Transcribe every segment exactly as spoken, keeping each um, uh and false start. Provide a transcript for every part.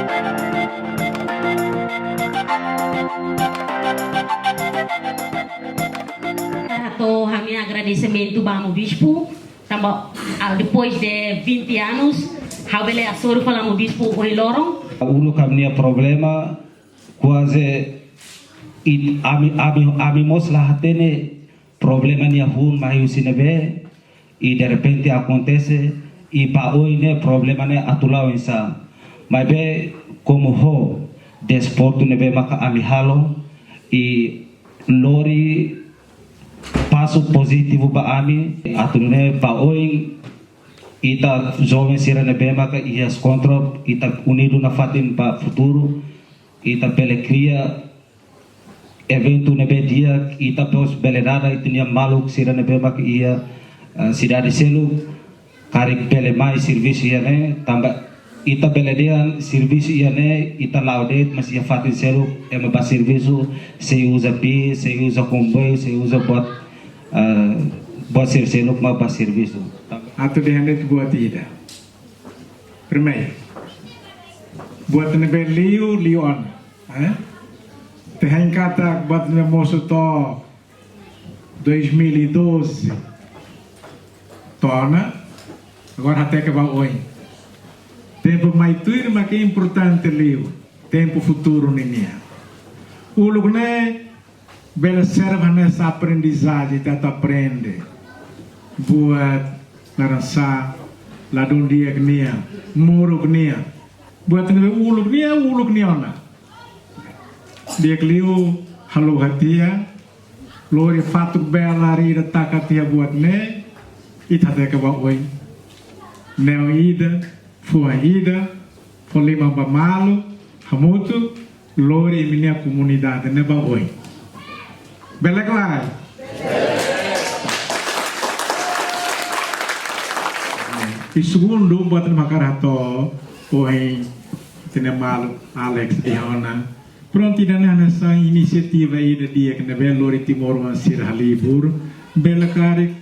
Atu ha'u-nia agradesimentu ba Amu Bispu, tanba, ah, depois de vinte anos, ha'u bele hasoru fali Amu Bispu ohin loron. Uluk ami-nia problema, kuaze it-, ami, ami, ami mós la hatene problema nia hun mai husi ne'ebé, i derrepente akontese, i ba oin ne'e problema ne'e atu la'o oinsá. Maibé, komu ho desportu ne'ebé maka ami halo, i lori pasu pozitivu ba ami, atu nune'e ba oin, ita joven sira ne'ebé maka iha Skontrop, ita unidu nafatin ba futuru, ita bele kria eventu ne'ebé di'ak, ita mós bele dada ita-nia maluk sira ne'ebé maka iha, eh, sidade seluk, karik bele mai servisu iha ne'e, tanba ita bele dehan servisu iha ne'e, ita la'o de'it, mas iha fatin seluk, ema bá servisu, sei uza bis, sei uza komboiu, sei uza buat, eh, buat sira seluk mak bá servisu. Atu dehan de'it buat ida. Primeiru, buat ne'ebé liu, liu ona, eh? Ita hein katak buat ne'ebé mosu to'o dois mil e doze to'o ona, agora hateke ba oin. Tempu mai tuir mak importante liu, tempu futuru ninian. Uluk ne'e bele serve hanesan aprendizajen, ita atu aprende. Buat naran sá, ladún di'ak nian, moruk nian. Buat ne'ebé uluk nian, uluk nian ona. Di'ak liu halo hatiha, lori fatuk bela ida taka tiha buat ne'e, ita hateke ba oin. Neon ida, fuan ida, fó liman ba malu, hamutuk, lori imi-nia komunidade ne'e ba oin. Bele klaru. I segundu, buat ne'ebé hakarak hato'o, ohin, ita-nia maluk Alex dehan ona. Prontu, ida-ne'e hanesan inisiativa ida di'ak ne'ebé lori timoroan sira halibur. Bele karik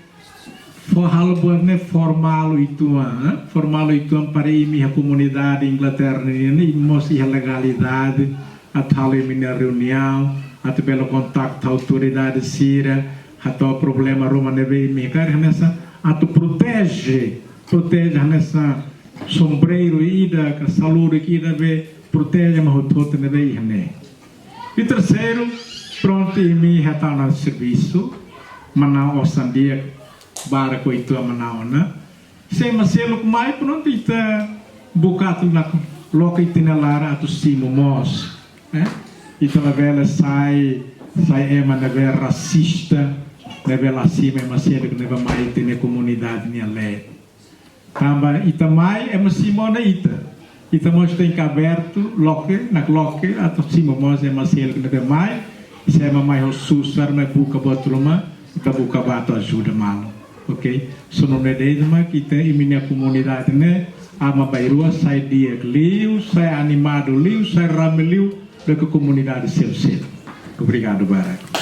fó halo buat ne'e formál uitoan, eh? Formál uitoan para imi iha komunidade Inglaterra nian, imi mós iha legalidade atu halo imi-nia reuniaun, atu bele kontaktu autoridade sira, atu problema ruma ne'ebé imi karik hanesan atu proteje, proteje hanesan sombreiru ida, ka saludu ida be proteje ema hotu-hotu ne'ebé iha ne'e. I terseiru, prontu imi hetan ona servisu, manán osan di'ak barak uitoan manán ona. Se ema seluk mai, prontu ita buka atu nakloke ita-nia laran atu simu mós, eh? Ita labele sai, sai ema ne'ebé rasista, ne'ebé la simu ema seluk ne'ebé mai ita-nia komunidade nia leet. Tanba ita mai, ema simu ona ita. Ita mós tenke abertu, loke, nakloke, atu simu mós ema seluk ne'ebé mai. Se ema mai ho susar, mai buka buat ruma, ita buka bá atu ajuda malu. Ok? Só nune'e de'it mak ita, imi-nia komunidade ne'e, aban-bainrua sai di'ak liu, sai animadu liu, sai rame liu, duké komunidade seluk-seluk. Obrigadu barak.